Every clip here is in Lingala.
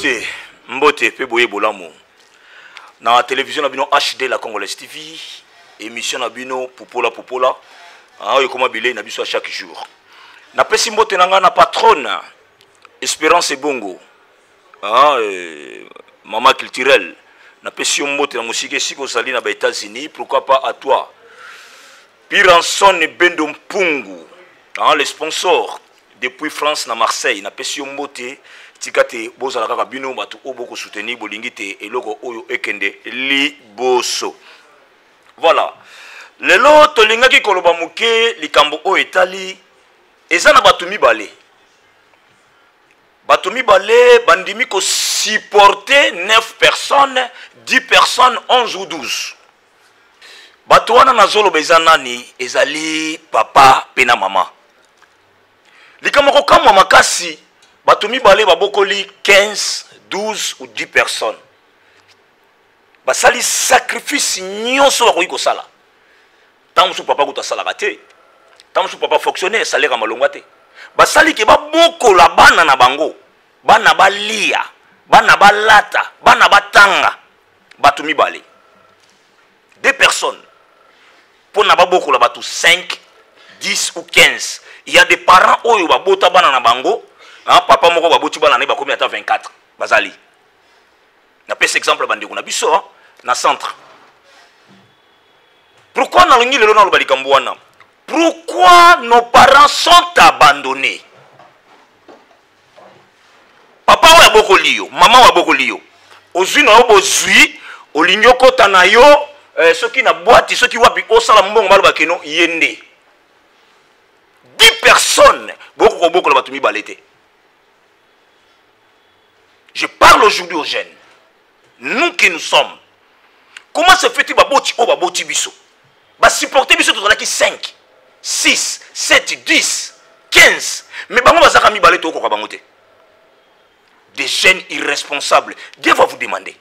Mbote, mbote pe boye bolamu. Na télévision na bino HD la Congolaise TV, émission na bino Pupola Pupola, ah ekoma bilei na biso à chaque jour. Napesi mbote na nga na patronne Espérance Ebongo. Ah maman culturelle. Napesi yo mbote na mosika esika ozali na ba États-Unis, pourquoi pas à toi. Piranson Bendo Mpungu, ah, le sponsor depuis France na Marseille, napesi yo mbote, tika te bozala kaka bino bato oyo bokosoutenir, bolingi te eloko oyo ekende liboso. Voilà. Lelo tolingaki koloba moke likambo oyo etali eza na bato mibale. Bato mibale bandimi ko supporter 9 personnes, 10 personnes, 11 ou 12. Bato wana nazoloba eza nani? Ezali papa pe na mama. Likambo kokamwa makasi, bato mibale babokoli 15, 12 ou 10 personnes. Basali sacrifice nyonso bakoki kosala. Ntango mosusu papa kutu asalaka te, ntango mosusu papa fonctionnaire, salaire ya malonga te. Basali ke babokola bana na bango, bana balia, bana balata, bana batanga. Bato mibale, deux personnes, mpo na babokola bato 5, 10 ou 15. Il y a des parents oyo babota bana na bango, hein, papa moko baboti bana na ye bakomi ata 24, bazali. Napesa exemple bandeko na biso, hein, na centre. Pourquoi nalingi lelo naloba likambo wana? Pourquoi nos parents sont abandonnés? Papa oyo abokoli yo, mama oyo abokoli yo, ozwi na yo bozwi, olingi okota na yo, soki na boîte, soki wapi, osala mbongo, baloba keno ye nde. 10 personnes boko kobokola bato mibale te. Je parle aujourd'hui aux jeunes. Nous qui nous sommes. Comment se fait-il baboti oyo baboti biso? Ba supporter biso tozalaki 5, 6, 7, 10, 15. Mais bango bazaka mibale tokoka bango te. Des jeunes irresponsables. Dieu va vous demander.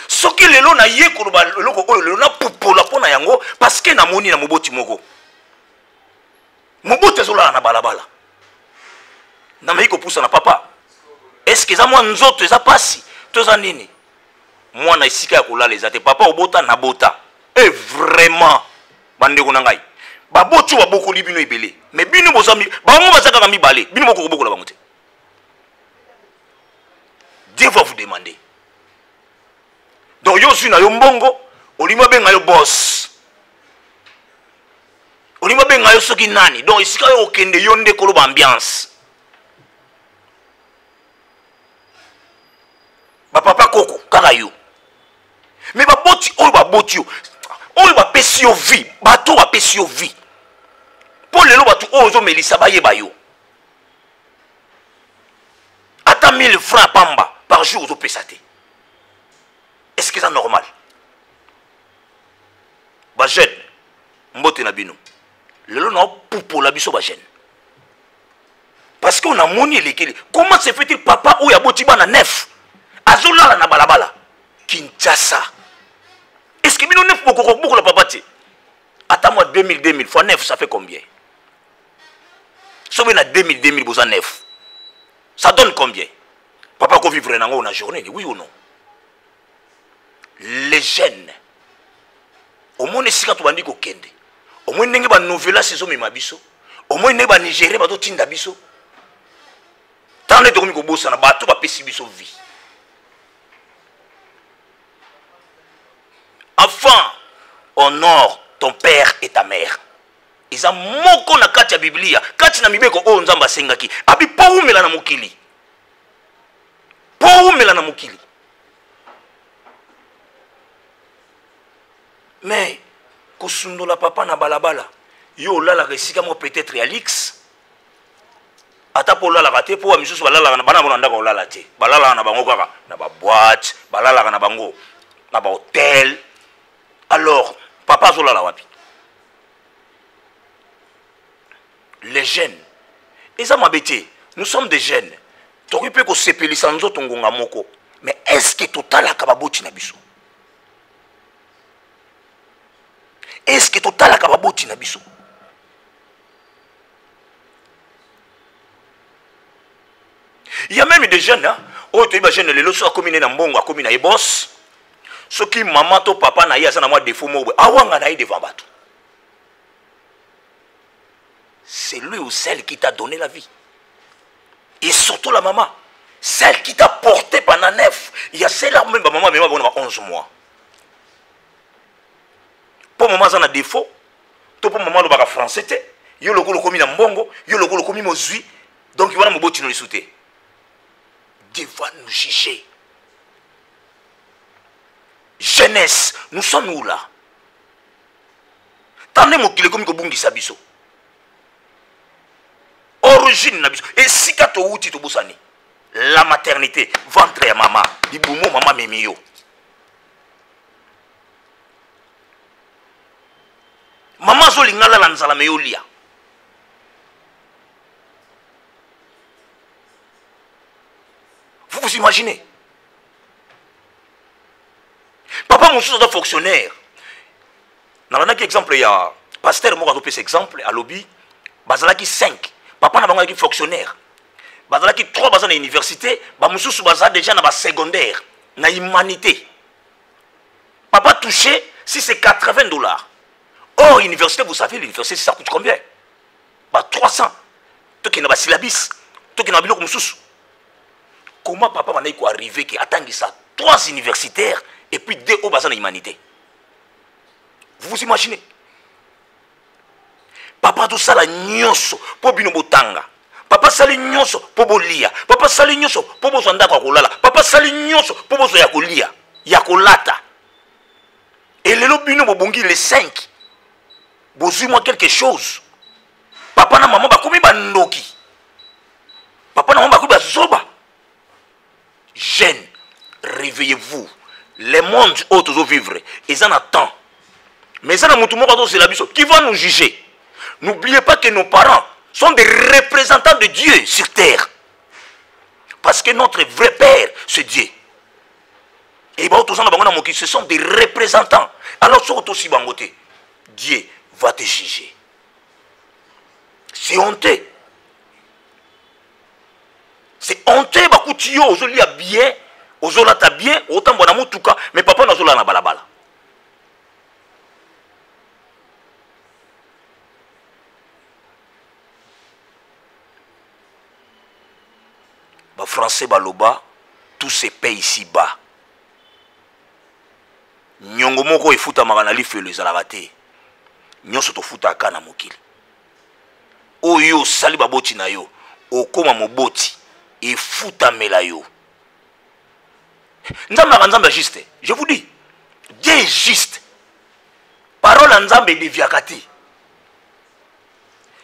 Soki lelo na ye koloba eloko oyo lelo na pupola mpo na yango parce que namoni na moboti moko. Moboti azolala na balabala. Nameki kopusa na papa. Est-ce que eza mwa nzoto eza pasi to eza nini? Mwana esika ya kolala eza te. Papa obota na bota. Et vraiment bandeko na ngai, baboti oyo babokoli bino ebele, mais bino boza bango baza kaka mibale, bino boko kobokola bango te. Dieu va vous demander. Donc yo ozwi na yo mbongo, olingi babenga yo boss, olingi babenga yo soki nani, donc esika yo okende yo nde koloba ambiance. Ba papa koko kaka yo, mais baboti oyo baboti yo, oyo bapesi yo vie, bato bapesi yo vie mpo lelo bato oyo ozomelisa bayeba yo ata 1000 francs pamba par jour ozopesa te. Est-ce que eza normal? Ba jeune, mbote na bino, lelo na opupola biso ba jeune parce que on a moni elekeli. Comment se fait-il papa oyo aboti bana 9 azolala na balabala Kinshasa? Est-ce que bino 9 bokoko bokola papa te? Ata moi 2000, 2000 fois 9 ça fait combien? Soki na 2000, 2000 boza 9, ça donne combien? Papa ko vivre nango na journée, oui ou non? Les jeunes, omoni esika tobandi kokende, omoni ndenge ba novelas ezomema biso, omoni ndenge ba Nigérien bazotinda biso, ntango nde tokomi kobosana bato bapesi biso vie. Enfant, honore ton père et ta mère. Eza moko na kati ya Biblia, kati na mibeko oyo Nzambe asengaki. Abi po umela na mokili. Po umela na mokili. Mais kosundola papa na balabala, yo olalaka esika moko peut-être ya luxe, ata po olalaka te, po ba misusu balalaka na bana bango na ndako olala te, balalaka na bango kaka na ba boîte, balalaka na bango na ba hôtel. Alors papa azolala wapi? Les jeunes, eza mabe te, nous sommes des jeunes, tokoki mpe kosepelisa nzoto ngonga moko, mais est-ce que totalaka baboti na biso? Est-ce que totalaka baboti na biso? Il y a même des jeunes, hein, Oyo toyebi bajeune lelo, soki akomi ne na mbongo, akomi na ye boss, soki mama to papa na ye aza na mwa défaut moko boye, awanga na ye devant bato. C'est lui ou celle qui t'a donné la vie, et surtout la maman, celle qui t'a porté pendant 9. Il y a celle-là même, ba maman mema bango na ba 11 mois. Mpo mama aza na défaut to mpo mama alobaka français te, yo lokola okomi na mbongo, yo lokola okomi mozwi, donc wana moboti no lisu te. Dieu va nous juger. Jeunesse, nous sommes où là? Tande mokili ekomi kobungisa biso origine na biso, esika towuti tobosani la maternité, ventre ya mama, libumu mama amemi yo. Mama azolinga alala nzala, me yolia. Vous vous imaginez? Papa mosusu aza fonctionnaire. Nalandaki exemple ya pasteur moko azopesa exemple, alobi bazalaki 5, papa na bango azalaki fonctionnaire, bazalaki 3 baza na université, bamosusu baza déjà na basecondaire, na humanité. Papa touché si c'est 80 $. Or université, vous savez, l'université, ça coûte combien? Ba 300, tokende na basyllabus, tokende na biloko mosusu. Comment papa bandaki koarrive ke atangisa trois universitaires et puis deux oyo baza na humanité? Vous vous imaginez? Papa azosala nyonso mpo bino botanga, papa asali nyonso mpo bolia, papa asali nyonso mpo bozwa ndako ya kolala, papa asali nyonso mpo bozwa ya kolia, ya kolata. Elelo bino bobongi le 5, bozwi mwa quelque chose, papa na mama bakomi bandoki, papa na mama bakomi bazoba. Jeune, réveillez-vous. Le monde oyo tozovivre eza na temps, mais eza na motu moko azozela biso qui va nous juger. N'oubliez pas que nos parents sont des représentants de Dieu sur terre, parce que notre vrai père, c'est Dieu. Et bao toza na bango na mokili, ce sont des représentants. Alors soki otosi bango te, Dieu va te juger. C'est honteux, c'est honteux. Bakuti yo ozolia bien, ozolata bien, otambola na motuka, mais papa nazolala na balabala. Bafrançais baloba: tout se paye ici bas. Nyongo moko efutamaka na lifelo ezalaka te. Nyonso tofutaka na mokili oyo osali baboti na yo, okóma moboti, efutamela yo. Nzambe aka Nzambe ya juste. Je vous dis, Dieu est juste. Parole ya Nzambe edeviaka te.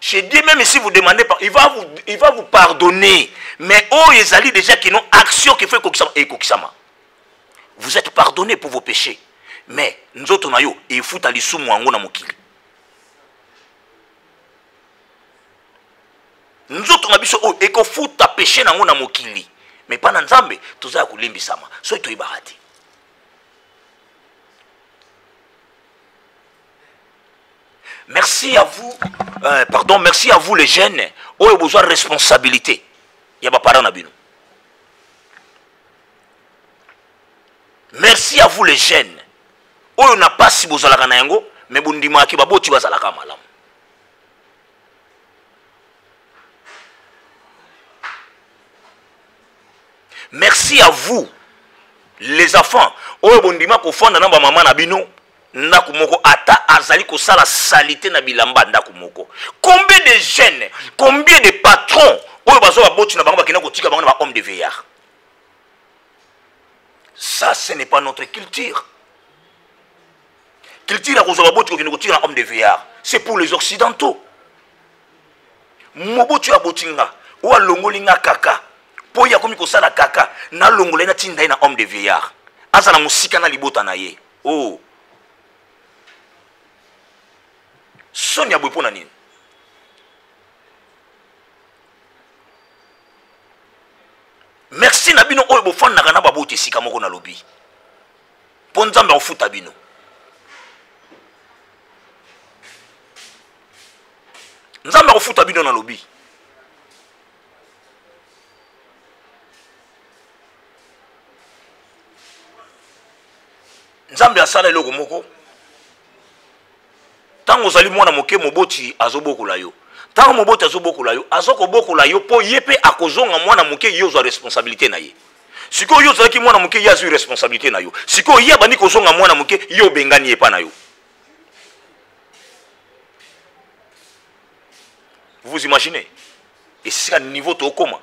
Chez Dieu, même si vous demandez, il va vous pardonner. Mais oyo ezali déjà kino action qu'il faut ekokisama, ekokisama. Vous êtes pardonné pour vos péchés, mais nzoto na yo efuta lisumu yango na mokili. Nzoto na biso oyo ekofuta péché nango na mokili, mais mpa na Nzambe toza ya kolimbisama soki toyebaka te. Merci à vous, pardon, merci à vous les jeunes oyo bozwa responsabilité ya baparent na bino. Merci à vous les jeunes oyo na pasi bozalaka na yango, mais bondimaki baboti bazalaka malamu. Merci à vous les enfants oyo bondima kofanda na bamama na bino ndako moko, ata azali kosala saleté na bilamba ndako moko. Combien de jeunes, combien de patrons oyo bazwa baboti na bango, bakenda kotika bango na bahomme de vieillard? Ça, ce n'est pas notre culture. Culture ya kozwa baboti kokende kotika na homme de vieillard, c'est pour les Occidentaux. Moboti oyo aboti nga, oyo alongoli nga kaka mpo ye akomi kosala kaka, nalongola ye, natinda ye na homme de vieillard, azala mosika na libota na ye. Oh, soni ya boye mpo na nini? Merci na bino oyo bofandaka na baboti esika moko. Nalobi mpo Nzambe akofuta bino. Nzambe akofuta bino, nalobi. Nzambe asala eloko moko. Ntango ozali mwana moke, moboti azobokola yo. Ntango moboti azobokola yo, azokobokola yo mpo ye mpe akozonga mwana moke, ye ozwa responsabilité na ye. Sikoyo yo ozalaki mwana moke, ye azwi responsabilité na yo. Sikoyo ye abandi kozonga mwana moke, ye obengani ye epa na yo. Vous vous imaginez? Esika niveau tokoma,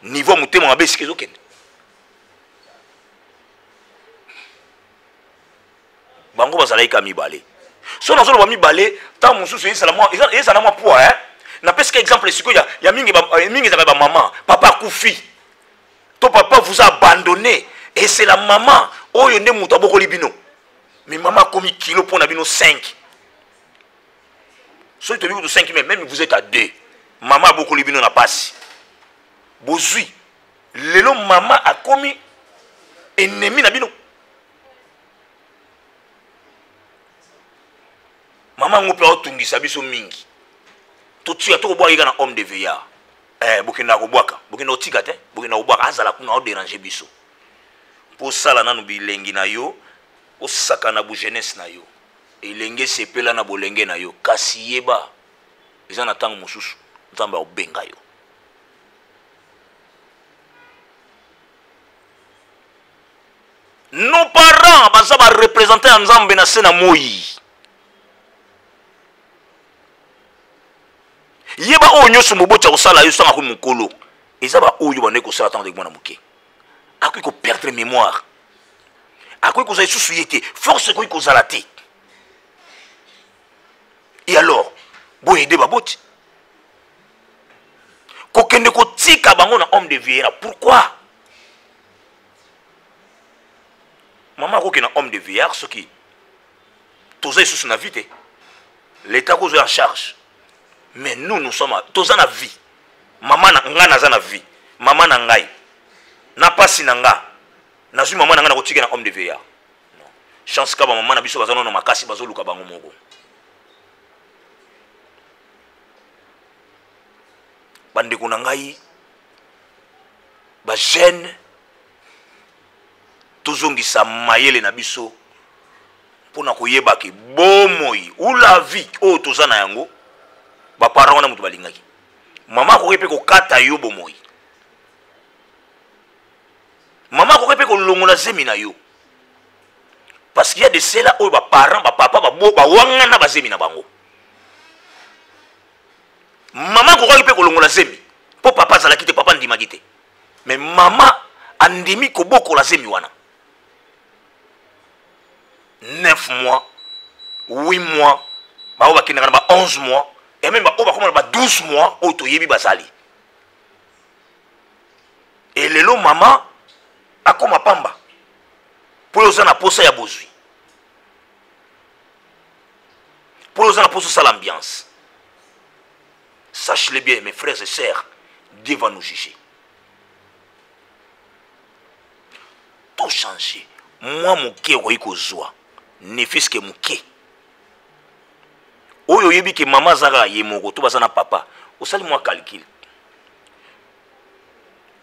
niveau motema mabe esika ezokende. Bango bazalaki ka mibale. So nazoloba mibale, ntango mosusu ezala mwa poids, hein? Napesika exemple sikoyo ya, ya mingi, ba, eh, mingi ezalaka bamama, papa akufi to papa vous a abandonné et c'est la maman oyo nde moto abokoli bino, mais mama akomi kilo mpo na bino 5. Soki toyebi kutu 5, mais même vous êtes à 2, mama abokoli bino na pasi, bozwi lelo mama akomi ennemi na bino. Mama yango mpe aotungisa biso mingi, totika tokobwaka ye kaka na homme de veillard. Bokendaka kobwaka, bokenda kotika te, bokenda kobwaka, azala kuna aoderange biso. Mpo osala nanu bilengi na yo, osaka na bujeunesse na yo, elenge esepela na bolenge na yo, kasi yeba eza na ntango mosusu Nzambe akobenga yo. Nos parents baza ba représentants ya Nzambe na se na moi. Yeba oyo nyonso moboti akosala yo sanga akomi mokolo, eza ba oyo bandaki kosala ntango azalaki mwana moke. Akoki koperdre mémoire, akoki kozala lisusu ye te, force ekoki kozala te. Et alors boyede baboti kokende kotika bango na homme de vieillard, pourquoi? Mama akoki na homme de vieillard soki toza lisusu na vie te, l'état kozwa en charge, mais nous, nous sommes, toza na vie. Mama na ngai, naza na vie, mama na ngai na pasi na nga, nazwi mama na ngai nakotika na homme de vieillard? Non. Chance ka bamama na biso baza nano makasi, bazoluka bango moko. Bandeko na ngai bajeune, tozongisa mayele na biso mpona koyeba ke bomoi ou la vie oyo toza na yango, baparent wana moto balingaki. Mama akoki mpe kokata yo bomoi, mama akoki mpe kolongola zemi na yo, parce qu'il y a de cela oyo baparent, bapapa bawangana bazemi na bango. Mama akokaki mpe kolongola zemi mpo papa azalaki te, papa andimaki te, mais mama andimi kobokola zemi wana 9 mois, 8 mois, bango bakendaka na ba 11 mois, et même baoyo bakoma na ba 12 mois oyo toyebi bazali. E lelo mama akoma pamba mpo oyo oza na posa ya bozwi, mpo oyo oza na posa osala ambiance. Sache-le bien, mes frères et sœurs, Dieu va nous juger. Tout changer. Moi, moke okoki kozwa ne fût-ce que moke oyo oyebi ke mama aza kaka ye moko to baza na papa, osali mwa calcul,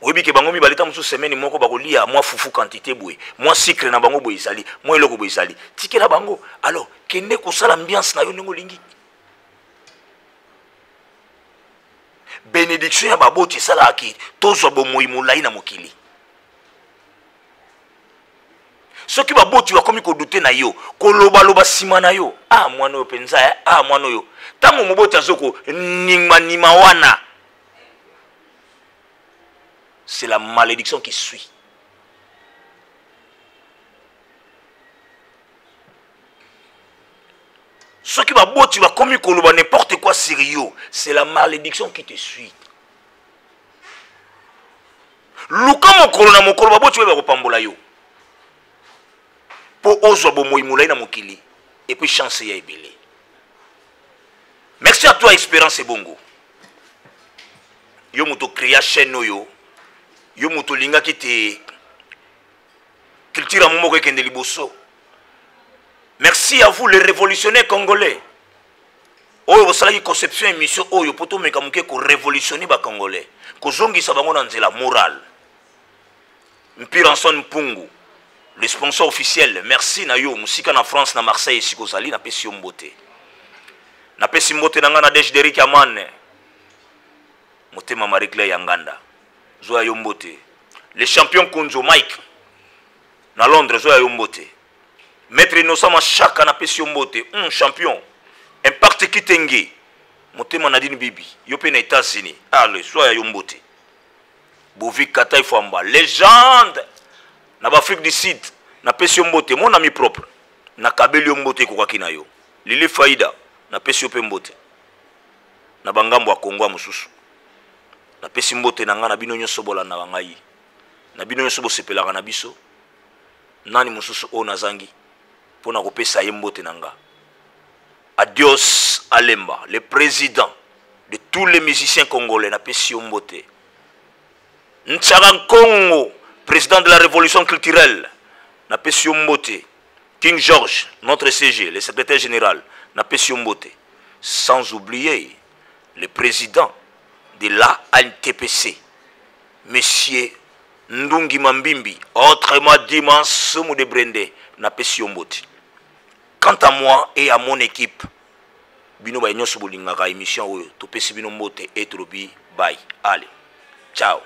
oyebi ke bango mibale ta mosusu semaine moko bakolia mwa fufu quantité boye, mwa sucre na bango boye ezali, mwa eloko boye ezali, tikela bango. Alors kende kosala ambiance na yo ndenge olingi. Bénédiction ya baboti esalaka ke tozwa bomoi molai na mokili. Soki baboti bakomi kodute na yo, kolobaloba nsima na yo, ah mwana oyo mpenza, eh, ah mwana oyo, ntango moboti azokoningmanima wana, c'est la malédiction qui suit. Soki baboti bakomi koloba n'importe quoi sur yo, c'est la malédiction qui te suit. Luka mokolo na mokolo baboti oyo bakopambola yo mpo ozwa bomoi molai na mokili, et puis chance ya ebele. Merci à toi, Espérance Ebongo. Yo moto créa chaîne oyo, yo moto olingaki te culture ya moko ekende liboso. Merci à vous les révolutionnaires congolais oyo bosalaki conception émission oyo mpo tomeka moke korévolutionne bacongolais, kozongisa bango na nzela morale. Mpiranson Mpungu, Le sponsor officiel, merci na yo, mosika na France na Marseille esika ozali, napesi yo mbote. Napesi mbote na ngai na Dej Derrick Amane, motema Marie Claire ya Nganda, zoya yo mbote. Le champion Kunzo Mike na Londres, zoya yo mbote. Maître Innocent Mashaka, napesi yo mbote. Champion Impact Kitenge, motema Nadine Bibi, yo pe na États-Unis, ale zoya yo mbote. Bovi Katai Fwamba, légende na ba Afrique du Sud, napesi yo mbote, mon ami propre, nakabeli yo mbote ekokaki na yo. Lili Faida, napesi yo pe mbote na bangambo ya Congo ya mosusu. Napesi mbote na nga na bino nyonso bolandaka ngai, na bino nyonso bosepelaka na biso. Nani mosusu oyo nazangi mpo na kopesa ye mbote na nga? Adios Alemba, le président de tous les musiciens congolais, napesi yo mbote. Nchaka Nkongo, président de la révolution culturelle, napesi yo mbote. King George, notre CG, le secrétaire général, napesi yo mbote. Sans oublier le président de l'ANTPC, monsieur Ndungi Mambimbi, autrement dit Mansumu de Brende, napesi yo mbote. Quant à moi et à mon équipe, bino baye nyonso bolingaka émission oyo, topesi bino mbote et tolobi bye. Allez, ciao.